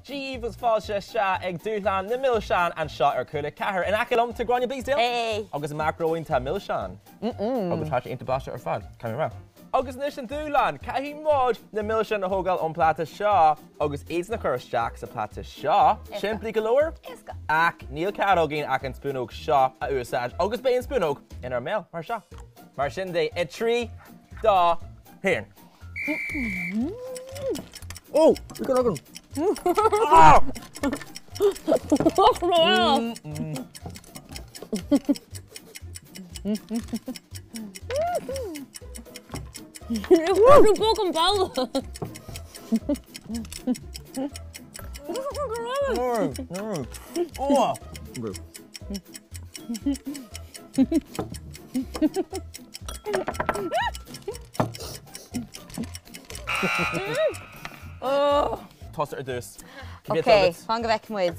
Dia dhaoibh is fáilte isteach ag Dúshlán na Milseán anseo ar Cúla 4. In aice liom tá Gráinne Bleasdale. Hey! Agus amach romhainn tá milseáin. Agus tá sé iontach blasta ar fad, caithfidh mé a rá. Agus anois an dúshlán! Caithfidh muid na milseáin a thógáil ón pláta seo agus iad a chur isteach sa pláta seo. Simplí go leor? Éasca. Ach níl cead againn ach an spúnóg seo a úsáid agus beidh an spúnóg inár mbéal mar seo. Mar sin de, i 3, 2, 1. Ó! Bhí go agam! Ah! Bog an balla. Ó! Tusa ar dtús. Ok, fan go bhfeicfidh muid.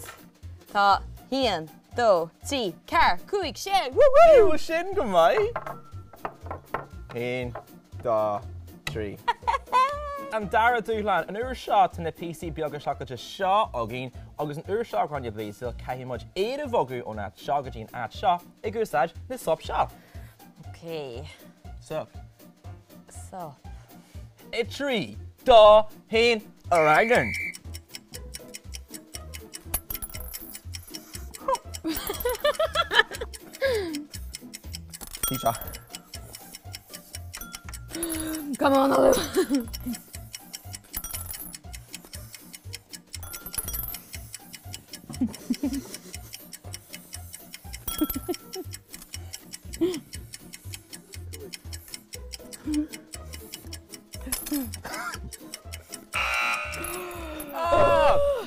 Tá haon, dó, trí, ceathair, cúig, sé, woo woo! Sin go maith. Haon, dó, trí. An dara dúshlán, an uair seo tá na píosaí beaga seacláide seo againn agus an uair seo Gráinne Bleasdale caithfidh muid iad a bhogadh ón áit seo go dtí an áit seo ag úsáid na sop seo. Ok. Sop. Sop. I 3, 2, 1, ar aghaidh linn! Bhí seo. Come on, Olú.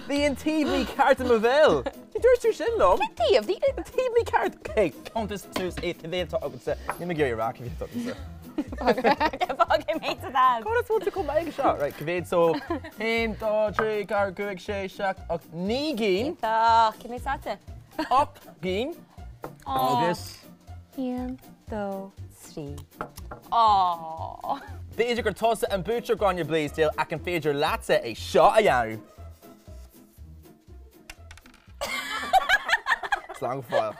Bhí an taobh mícheart i mo bhéal. Ní dúirt tú sin liom. Cén taobh? Bhí an taobh mícheart. Ok, cuntas suas é cé mhéad atá agatsa. Níl mé ag iarraidh a rá cé mhéad atá agatsa. Fágfaidh mé sa dad. Conas bhfuil tú chomh maith aige seo? Right, cé mhéad so 1, 2, 3, 4, 5, 6, 7, 8, 9 gcinn. Tá, cé mhéad agatsa? 8 gcinn. Agus. 1, 2, 3. Aww. B'fhéidir gur tusa an buaiteoir Gráinne Bleasdale ach an féidir leatsa é seo a dhéanamh? Slán go fóill.